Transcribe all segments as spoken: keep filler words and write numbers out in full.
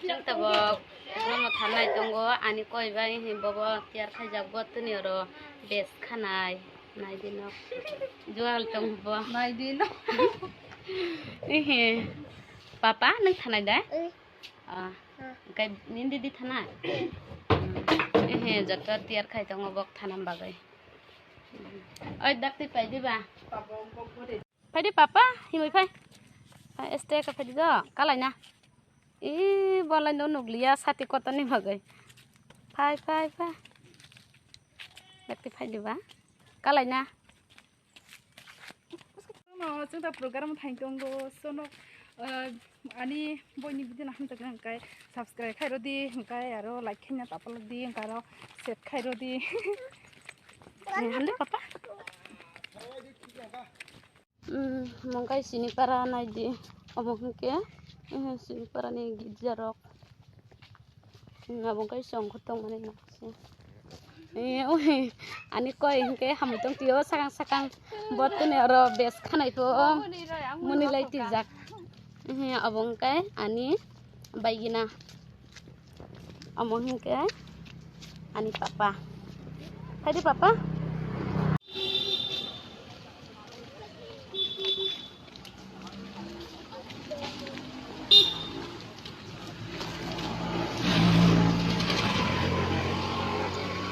Chwng tabok nono thanai tongo, ani koi bai hi bobo tiyar khaijak bo tini oro bes khanai. Naidi no. Jual tong bo. Naidi no. Ehe. Papa, nang thanai da? Eh. Ah. Ah. Kai nindi di thanai. Ehe, joto tiyar khai tongo bok thanam bagwi. Oi, dakti pai di ba? Phaidi papa, himui phai. Phai, este ka phaidi do, kalai na. Ih, bolai no nukliya sati kotor ni bagwi. Phai, phai, phai. Dakti phaidi ba? Kalai na. No, chwng ta program thang tongo, sono, eh, ani boini video no hamjak nang kai subscribe khai rodi, hingkai aro like khaina tapal di, hingkai aro share khai rodi. Eh, hande papa. Hmm, mungkai sini para nai di. Omo hingke, eh, sini para ni girja rok. Hmm, abo wngkha chong khe tongmani nokse. Eh, oi, ani koi hingke hamui tong tio sakang sakang. Bo tini oro bes khanai po. Muni lai tijak. Eh, abo wngkha ani baigina. Omo hingke ani papa. Hai di papa.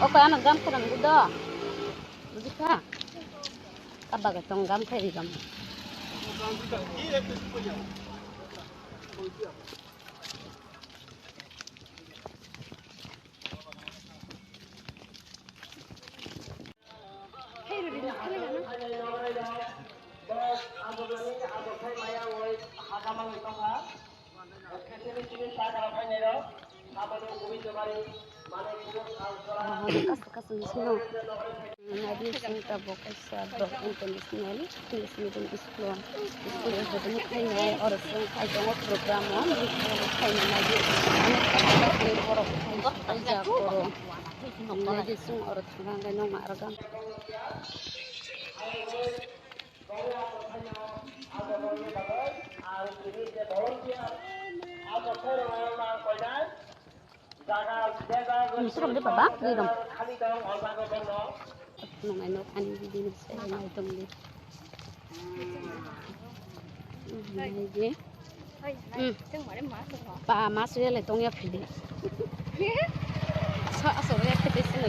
Opa ano gam khe nang do. Buji kha. Kabaga tong gam khe ri gam. Kaisa kaisa bisingo nadi singta bo kaisa Block International English Medium School, school ni bodoni khainai oro chwng khai tongo program o, khainai nadi borok khaijak oro. Nadi chwng oro thangna hwnkhai nokna arwkha. Nung surum de baba, di dong. Nung ai nok ani di di nung se ai nai tong di. Nai di. Hmm. Pa, ma suya le tong ya phidi. Sa, sa, ya phidi sini.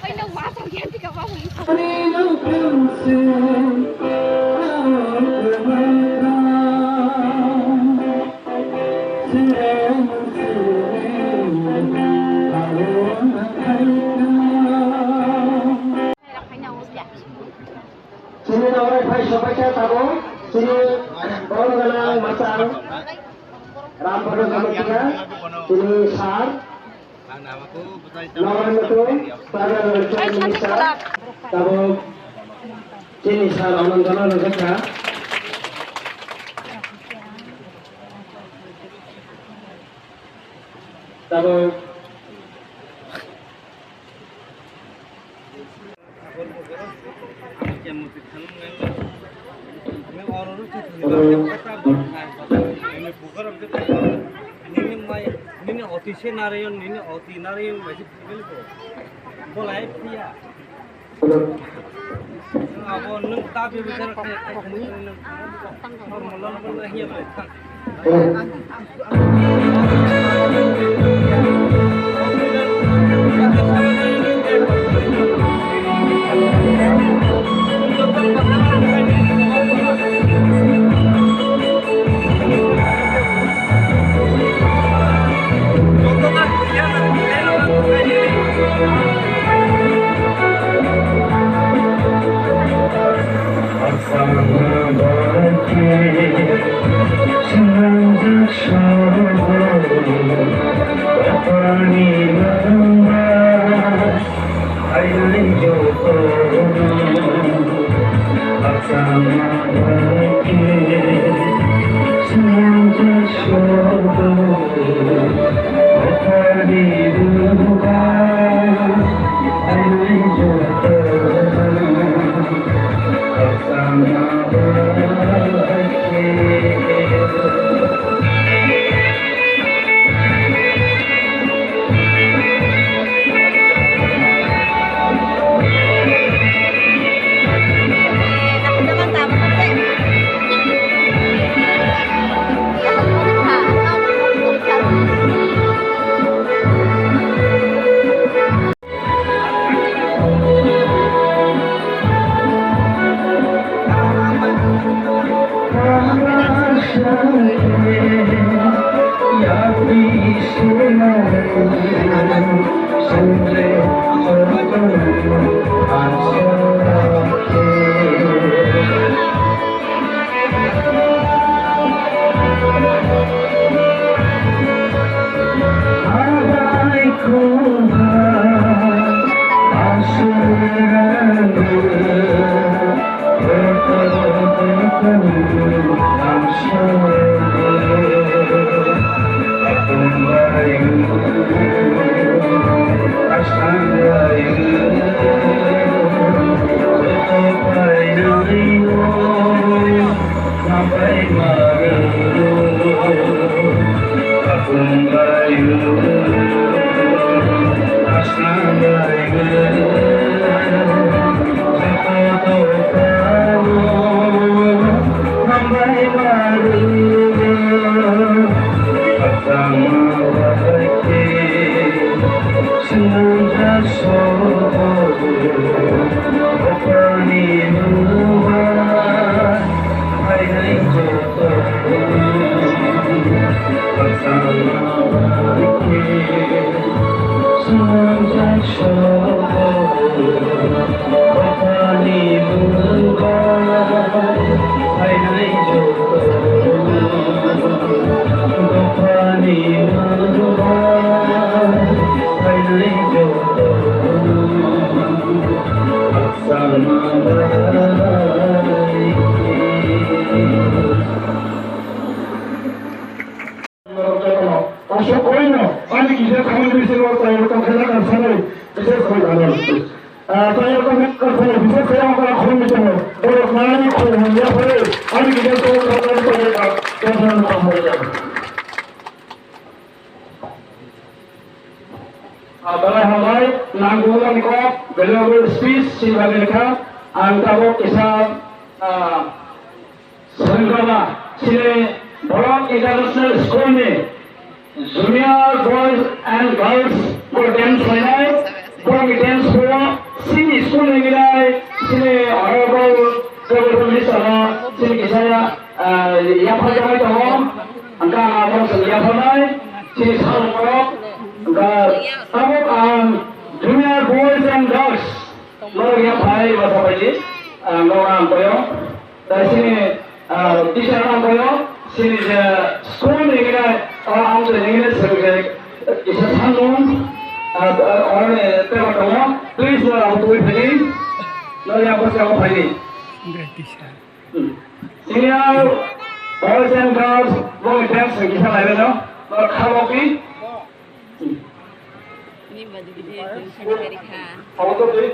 Chini nongrai phai sopaikha tabuk chini borom gwnang machang Ram Bhadra Kamatia, chini sir, Nongrai Mutung, Tribal Welfare Minister, tabuk chini sir Anandono rwjakha. Tabuk Nini oti se Narayan, nini oti Narayan bai se philbel ko. Bolai phiya. Abo nwng ta bebachara khai khai khai nwng. Normal normal hiya bai thang. Aswk koino ani kisa khamani bisingo tayar tongkhe na kan sanai bises koi ano. Ah, tayar tongkhe kan sanai bises koi ano kan khum bisingo. Borok nani khum ya pare ani kisa koi ano kan sanai bises koi ano. Ah, belai hambai, nangkukmani kok, valuable speech, sini bagwi lekha, ang tabuk kisa, ah, swrwngkha ba, chini Borok International School ni Junior Boys and Girls bo dance khlainai, borokni dance o chini school ni gwnai, chini honorable Governor Minister no chini kisa, ah, yapharjaknai tongo. Hwnkhe ang abo chwng yapharnai, chini sal borok, hwnkhe tabuk ang Junior Boys and Girls, norok yaphai basa bai di, ah, norok ang koyo. Tei chini, ah, teacher ang koyo, chini je school ni gwnai, ah, ang je nini swrwngkhe kisa sanmung, ah, ah, oroni teibo tongo. Please, norok abo twi phaidi, norok yang bwskango phaidi. Senior boys and girls, bo dance kisa laibeno, no khabokni. Ni badi bidi kha. Abo to twi.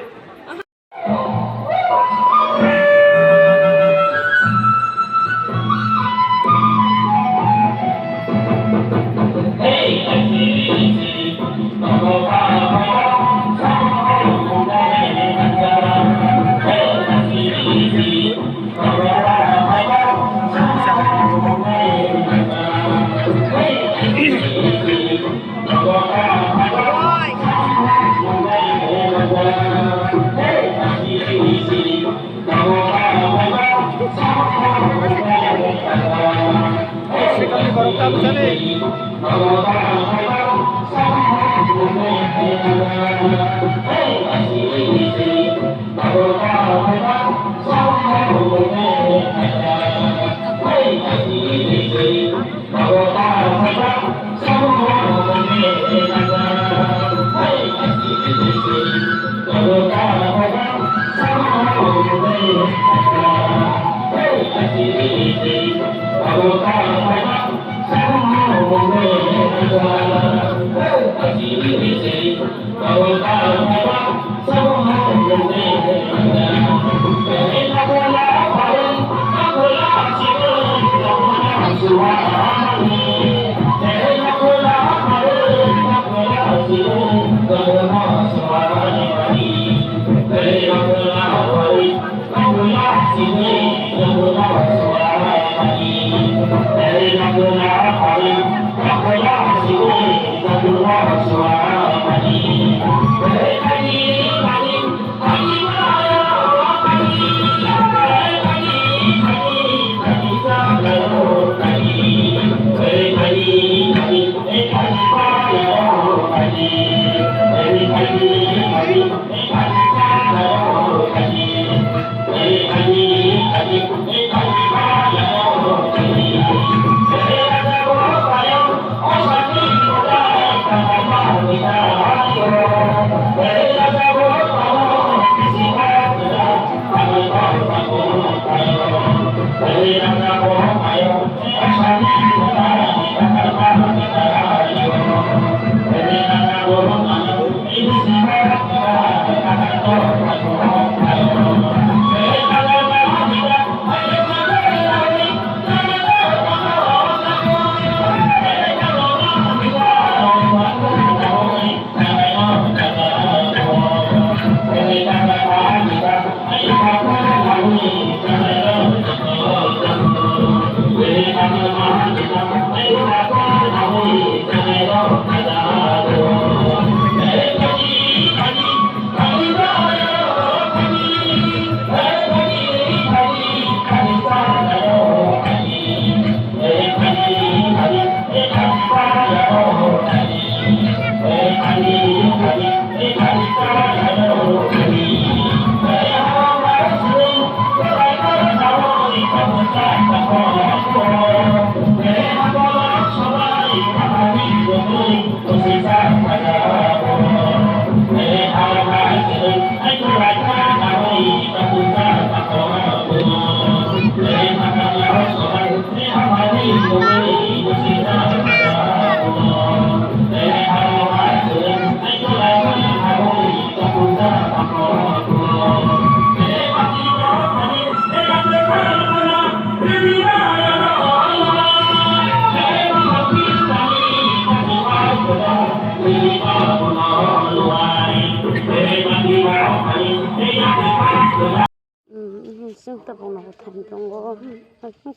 tongo,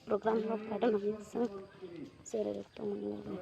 program rok khaida mani chwng cherai rok tongmani.